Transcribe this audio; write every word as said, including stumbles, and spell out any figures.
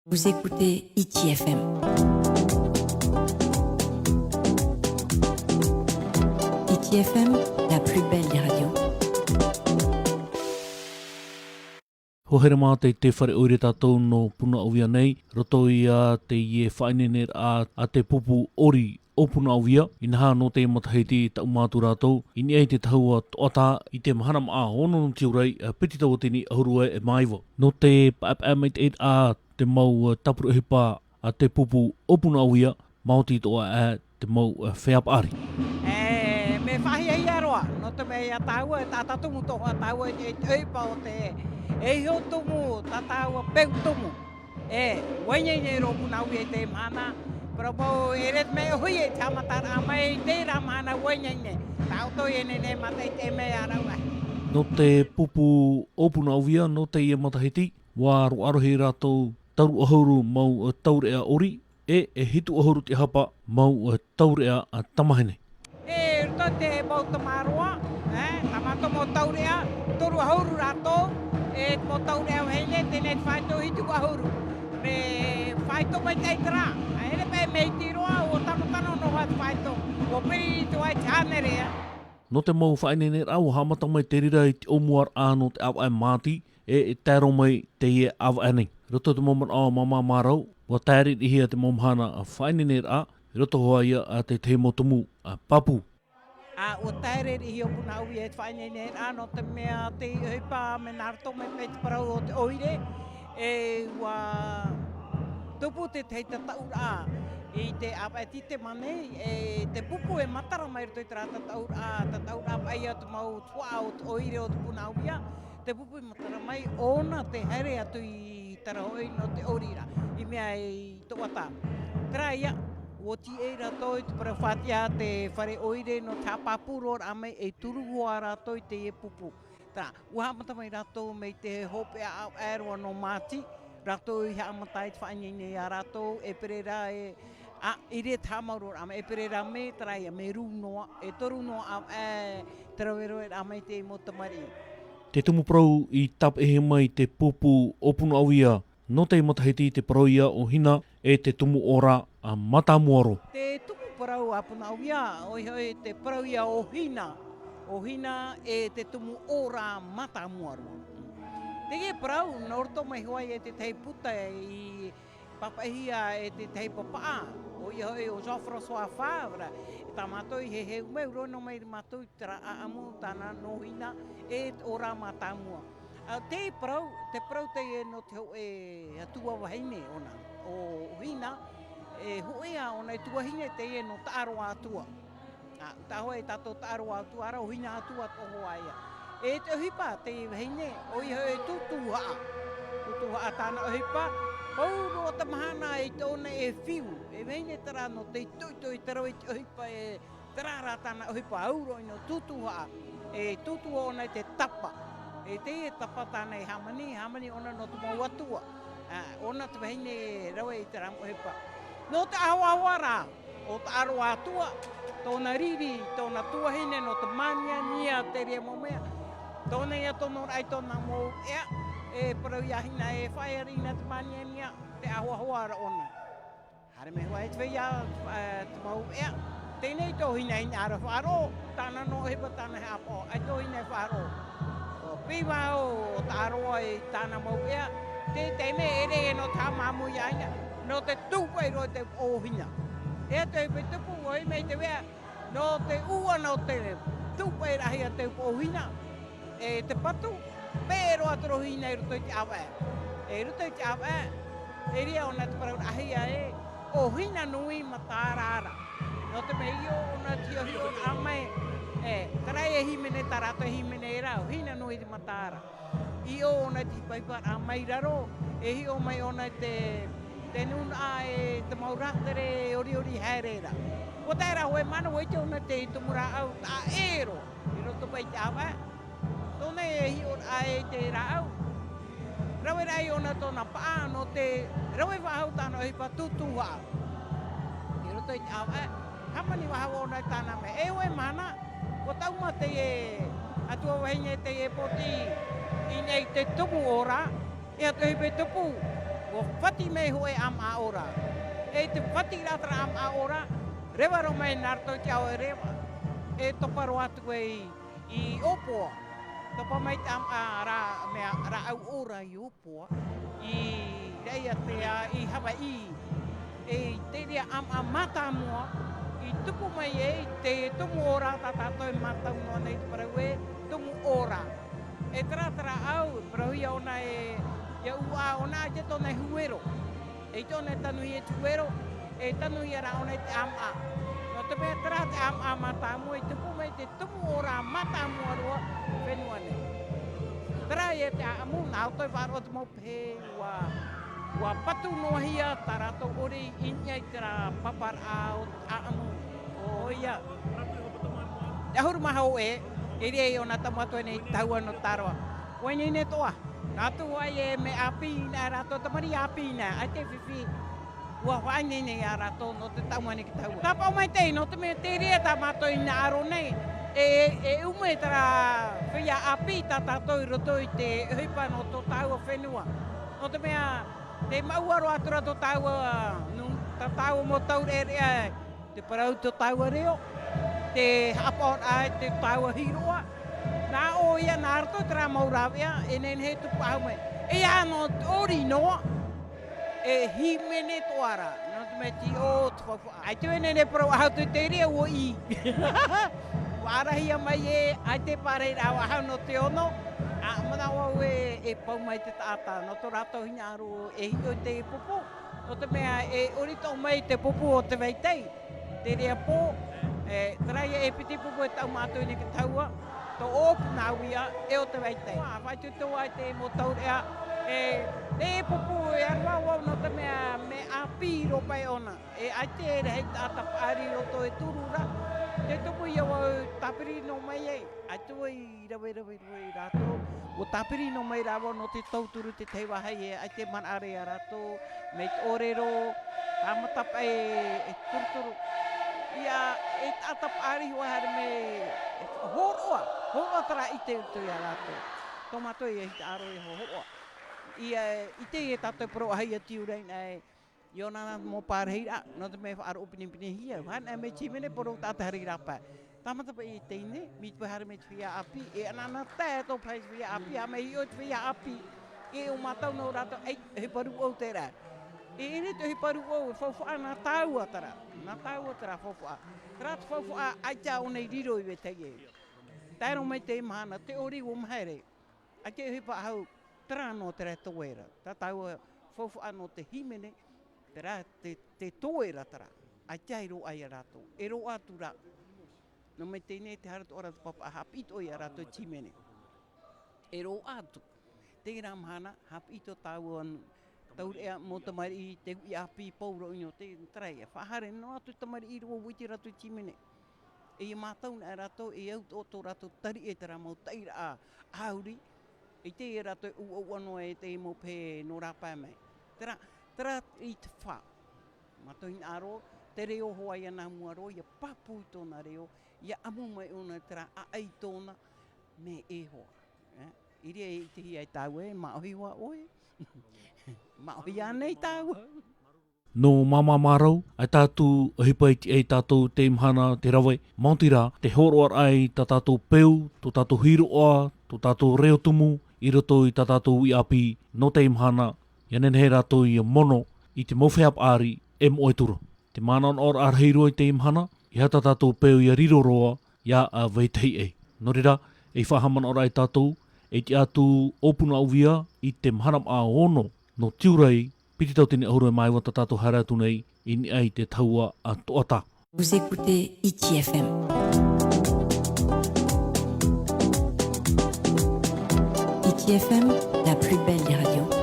Vous écoutez Hiti F M. Hiti F M, la plus belle des radios. Hoa here mā, tei te fare ʻoire tātou nō Punaʻauia nei, roto ia teie faʻaineineraʻa a te pupu ʻori o Punaʻauia, inaha nō te matahiti taʻu mā atu rātou, i niʻa i te tahua toʻatā i te mahana maʻa ono nō tiurai, piti tauatini ʻahuru e mā iva. Nō te paʻepaʻe maitaʻi a te mau, ā, tāpura ʻohipa a te pupu o Punaʻauia, maoti atoʻa, ā, te mau, ā, feiā paʻari. E, mea faʻahiahia roa, nō te mea ia tāua, e taʻata tumu atoʻa tāua i te ʻohipa o te, e iho tumu, tā tāua peu tumu. E, ʻua ineine roa Punaʻauia i te mahana, parau mau, e rere mai ʻohi e te haʻamataraʻa mai i terā mahana ʻua ineine. Tāʻoto e nehenehe e mataʻi te mea rau ai. Nō te pupu o Punaʻauia, nō teie matahiti, ʻua aroarohia e rātou toru ʻahuru mau, ā, taureʻa ʻori, e, e hitu ʻahuru te hapa mau, ā, taureʻa, ā, tamāhine. E roto i te mau tamaroa, e, tā mātou mau taureʻa, toru ʻahuru rātou, e, mau taureʻa vahine, teie nei te faito hitu ʻahuru. Mea faito maitaʻi terā, e, ʻere paʻi mea iti roa, ʻua tanotano noa te faito, ʻua piri atu ai te hānere, ā. Nō te mau faʻaineineraʻa, ʻua haʻamata mai te reira i te ʻōmuaraʻa nō te ʻāvaʻe māti, e, e tae roa mai teie ʻāvaʻe nei. Roto i te mau manaʻo māmā mārau, ʻua taererehia te mau mahana faʻaineineraʻa, i roto hoʻi ia, ā, te tahi mau tumu, ā, pāpū. Ā, ʻua taererehia Punaʻauia e te faʻaineineraʻa, nō te mea te ʻohipa, mea nā roto mai paʻi te parau o te ʻoire, e ʻua tupu te tahi tataʻuraʻa i te ʻāvaʻe Titemane, e te pupu e matara mai roto i terā tataʻuraʻa, tataʻuraʻa paʻi a te mau tuhaʻa o te ʻoire o te Punaʻauia, te pupu e matara mai, ʻōna te haere atu i terā hoʻi nō te ʻori ra, i mea i toʻatā. Terā ia, ʻua tīaʻi rātou i te parau faʻatiʻa a te fare ʻoire nō te haʻapāpū roa mai e turu hoʻi rātou i teie pupu. Terā, ʻua haʻamata mai rātou mai te hopeʻa ʻāvaʻe roa nō Māti, rātou i haʻamata i te faʻaineine ia rātou, ʻēperēra e, ā, i reira te haʻamauroraʻa mai, ʻēperēra mē, terā ia, mea rū noa, e toru noa ʻāvaʻe, te raveraveraʻa mai te mau tamariʻi. Te tumu parau i tāpeʻahia mai te pupu o Punaʻauia, nō te matahiti te parau ia ʻo Hina e te tumu ora, ā, mātāmua roa. Te tumu parau a Punaʻauia, ʻoia hoʻi te parau ia ʻo Hina, ʻo Hina e te tumu ora mātāmua roa. Teie parau, nō roto mai hoʻi e te tahi puta i pāpaʻihia e te tahi papaʻa, ʻoia hoʻi ʻo Jean-François Favre, tā mātou i heheu mai, ʻua riro noa mai mātou i terā ʻāʻamu tāna nō Hina e te ora mātāmua. Ā, te parau, te parau teie nō te hōʻē atua vahine ʻōna, ʻo Hina, e hōʻē ā ʻōna e tuahine teie nō Taʻaroa Atua. Ā, taʻa hoʻi tātou Taʻaroa Atua ra, ʻo Hina Atua atoʻa hoʻi ia. E te ʻohipa teie vahine, ʻoia hoʻi e Tūtūhaʻa. Tūtūhaʻa tāna ʻohipa, pauroa te mahana i tōna e fiu. E vahine terā nō te itoito i te rave i te ʻohipa e Terā rā tāna ʻohipa, au roa ʻino Tūtūhaʻa, e Tūtū ʻōna i te tapa. E teie tapa tāna e hāmani, hāmani ʻōna nō te mau atua. Ā, ʻōna te vahine e rave i terā mau ʻohipa. Nō te ahoahoa rā, ʻo Taʻaroa Atua, tōna riri, tōna tuahine nō te Maniania, te reira mau mea. Tōna ia tonoraʻa i tōna mau ʻea, e parau ia Hina e faʻaea riʻi na te Maniania, te ahoahoa ra ʻōna. Haere mai hoʻi te feiā, ā, te mau ʻea. Teie nei tō Hina, Hina ra faʻaroʻo, tāna nō ʻohipa tāna e haʻapaʻo, ʻaita tō Hina e faʻaroʻo. ʻO pīhaʻi ʻo Taʻaroa i tāna mau ʻea, te taime e ʻere nō te haʻamāmū ia Hina, nō te tūpaʻi roa i te upoʻo o Hina. E ʻaita e pae tupu, ʻua ʻimi mai te veʻa, nō te ʻū ʻana o te tūpaʻi rahi a te upoʻo o Hina, e te patu, pē roa te rohi Hina i roto i te ʻāvaʻe. E i roto i te ʻāvaʻe, e reira ʻōna te parau rahi ē, ʻo Hina nui mataara ra. Nō te mea i ʻō ʻōna te hiʻohiʻoraʻa mai, e, terā e hīmene, tā rātou e hīmene ra, ʻo Hina nui mataara. I ʻō ʻōna te hipahipa mai raro, e hiʻo mai ʻōna te, te nūnaʻa e te mau rātere e ʻoriʻori haere ra. ʻUa tae rā hoʻi e mana, ʻua ʻite ʻōna te tumu rāʻau taʻa ʻē roa i roto paʻi te ʻāvaʻe. Tōna e hiʻoraʻa i te rāʻau. Rave rahi ʻōna tōna paʻa nō te rave faʻahou tāna ʻohipa Tūtūhaʻa. I roto i te ʻāvaʻe, hāmani faʻahou ʻōna i tāna mea. E hoʻi mahana, ʻua taʻu mai teie atua vahine, teie pōti i niʻa i te tumu ora, e ʻaita e pae tupu. ʻUa fati mai hōʻē ʻāmaʻa ora. E te fati rā terā ʻāmaʻa ora, reva roa mai nā roto i te ao e reva. E topa roa atu ai i ʻŌpoa. Topa mai te ʻāmaʻa rā, mea, rāʻau ora i ʻŌpoa. I Raʻiātea, i Havaiʻi. E i te reira ʻāmaʻa mātāmua, i tupu mai ai te tumu ora tā tātou e mātau noa nei te parau ē, tumu ora. E terā, terā ʻāʻau, parauhia ʻōna e, ʻia ʻūʻā ʻōna, ʻaita tōna e huero. E tōna e tanuhia e te huero, e tanuhia rā ʻōna i te ʻāmaʻa. Nō te mea terā te ʻāmaʻa mātāmua, i tupu mai te tumu ora mātāmua roa fenua nei. Terā ia te ʻāʻamu, nā roto i faʻaroʻo te mau pehe, ʻua, ʻua patu noa hia tā rātou ʻori i niʻa i terā paparaʻa o te ʻāʻamu. ʻOia. Te ʻahuru mā hōʻē, e riro ʻōna tau atu nei te tahua nō Tarawa. ʻUa ineine atoʻa. Nā atu ai e mea ʻāpī, nā rātou tamariʻi ʻāpī nā, ʻaita e fifi. ʻUa faʻaineine ia rātou nō te taumane ki te tahua. Tāpaʻo maitaʻi, nō te mea te reira tā mātou i hinaʻaro nei, e, e, e ʻume terā feiā ʻāpī tā tātou i roto i te ʻohipa nō tō tāua fenua. Nō te mea, tē maʻua roa atu ra tō tāua, nū, tā tāua mau taureʻareʻa, te parau tō tāua reo, te haʻapaʻoraʻa i tō tāua hiroʻa. Nā ʻō ia, nā roto terā mau rāveʻa, e nehenehe e tupu faʻahou mai. E ia nō te ʻori noa, e hīmene atoʻa ra, nō te mea tīaʻi te faufaʻa. ʻAita e nehenehe e parau faʻahou atu i te reira, ʻua ʻī. ʻUa ʻārahia mai ē, ʻaita e pārahi ra faʻahou nō te ono, ā, manaʻo vau ē, e pau mai te taʻata, nō tō rātou hinaʻaro e hiʻo i te pupu, nō te mea e ʻori atoʻa mai te pupu o te vai tei, te reira pō, e, terā ia e piti pupu e taʻu mātou nei ki te tahua, tō ʻōpuna au ia, e o te vai tei. ʻUa, faʻaitoito ai te mau taureʻa, e, te pupu e ʻaroha vau nō te mea, mea ʻāpī roa paʻi ʻōna. E ʻaita e rahi taʻata paʻari i roto e turu ra, te tumu ia vau tāpiri noa mai ai, ʻaita vau i raverave roa ia rātou, ʻua tāpiri noa mai rā vau nō te tauturu i te tahi vāhi e ʻaita e manaʻo ra ia rātou, mai te ʻōrero, tāmata paʻi e turuturu. ʻIa, e taʻata paʻari hoʻi haere mai, e hōroʻa, hōroʻa terā ʻite i roto ia rātou. Tō mātou e hinaʻaro e hōroʻa. ʻIa, ʻite ia tātou parau ʻaita e tiʻa ra i niʻa i ʻōna mau pārahiraʻa, nō te mea e faʻaroʻo pinepinehia, hānere mai te hīmene, parau taʻata haere i rāpae. Tāmata paʻi e teine, mai te peu haere mai te feiā ʻāpī, e anaana tae atoʻa paʻi te feiā ʻāpī, ā, mea hiʻo te feiā ʻāpī, e ʻo mātou nō rātou, ʻei, ʻohipa rūʻau terā. E ʻere te ʻohipa rūʻau, e faufaʻa nā tāua terā, nā tāua terā faufaʻa. Terā te faufaʻa, ʻaita ʻōna i riro i vetahi ē. Tae roa mai teie mahana, te ʻori ʻua mahere. ʻAita e ʻohipa faʻahou, terā noa terā toe ra. Tā tāua faufaʻa nō te hīmene, terā te, te toe ra terā. ʻAita e roaʻa ia rātou. E roaʻa atu ra. Nō mai teie nei tē haere atoʻa ra te pāpaʻi haʻapiʻi atoʻa ia rātou te hīmene. E roaʻa atu. Terā mahana, haʻapiʻi tō tāua taureʻa mau tamariʻi, te uʻi ʻāpī, pauroʻi nō te, terā ia. Faʻahaere noa atu tamariʻi roa, ʻua ʻite rātou te hīmene. E ia mātau na rātou, e au tō, tō rātou tariʻi terā mau taʻiraʻa ʻāuri, ʻaita ia rātou e ʻuʻuʻa noa e te mau pehe nō rāpae mai. Terā, terā i te fā. Mātou hinaʻaro, te reo hoʻi ia nā mua roa, ʻia pāpū i tōna reo, ʻia ʻamu mai ʻōna terā ʻaʻai tōna, mea e hoa. Eh? I reira e ʻitehia e tāua ē, māʻohi vau ē. Māʻohi ānei tāua. Nō māmā mārau, ʻaita atu ʻohipa i tiʻa ia tātou i teie mahana te rave, maoti rā, te hōroʻaraʻa i tā tātou peu, tō tātou hiroʻa, tō tātou reo tumu, i roto i tā tātou uʻi ʻāpī, nō teie mahana, ʻia nehenehe rātou ʻia mono i te mau feiā paʻari e moʻe atu ra. Te manaʻonaʻoraʻa rahi roa i teie mahana, ʻeiaha tā tātou peu ʻia riro roa, ʻia, ā, vetahi ʻē. Nō reira, ei faʻahaʻamanaʻoraʻa ia tātou, ei tiʻa atu ʻōpuna ʻUvea i te mahana māʻa ono, nō Tiurai, piti tauatini ʻahuru mā iva tā tātou haere atu nei i niʻa i te tahua a Toʻata. Vous écoutez Hiti F M. Hiti F M, la plus belle des radios.